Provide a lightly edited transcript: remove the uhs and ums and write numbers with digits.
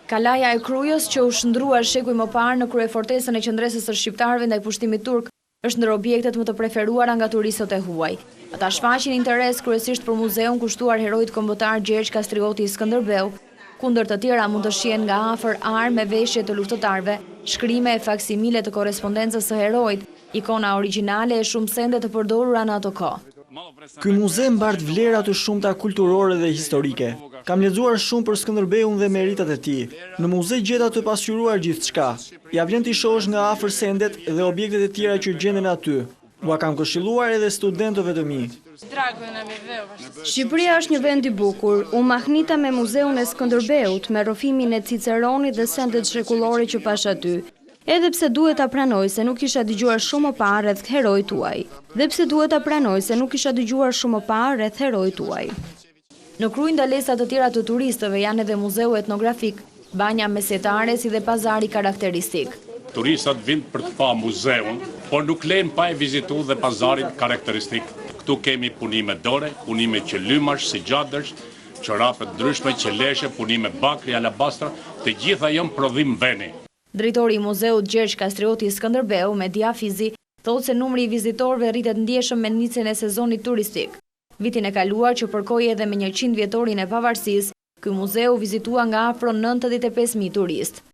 Kalaja e Krujës, që u shndërrua shekuj më parë në kryefortesën e qëndresës së shqiptarëve ndaj pushtimit turk, është ndër objektet më të preferuara nga turistët e huaj. Ata shfaqin interes kryesisht për muzeun kushtuar heroit kombëtar Gjergj Kastrioti Skënderbeu, ku ndër të tjera mund të shihen nga afër armë e veshje të luftëtarëve, shkrime e faksimile të korrespondencës së heroit, ikona origjinale e shumë sende të përdorura në atë kohë. Ky muze mbart vlera të shumta kulturore dhe historike. Kam lexuar shumë për Skënderbeun dhe meritat e tij. Në muze gjeta të pasqyruar gjithçka. Ia vlen t'i shohësh nga afër sendet dhe objektet e tjera që gjenden aty. Ua kam këshilluar edhe studentëve të mi. Shqipëria është një vend i bukur. U mahnita me muzeun e Skënderbeut, me rrëfimin e Ciceronit dhe sendet shekullore që pashë aty. Edhe pse duhet ta pranoj se nuk kisha dëgjuar shumë më parë rreth heroit tuaj. Dhe pse duhet ta pranoj se nuk kisha dëgjuar shumë më parë rreth heroit tuaj. Në Krujë ndalesa të tjera të turistëve janë edhe Muzeu Etnografik, Banja Mesjetare si dhe Pazari Karakteristik. Turistat vijnë për të pa muzeun, por nuk lejnë pa e vizitu dhe pazarin karakteristik. Këtu kemi punime dore, punime qelymash, sexhadesh, çorape të ndryshme, qeleshe, punime bakri, alabastra, të gjitha janë prodhim veni. Drejtori i Muzeut Gjergj Kastrioti Skënderbeu, Medi Hafizi, thotë se numri i vizitorëve rritet ndjeshëm me nisjen e sezonit turistik. Vitin e kaluar, që përkoi edhe me 100 vjetorin e pavarësisë, ky muze u vizitua nga afro 95.000 turistë.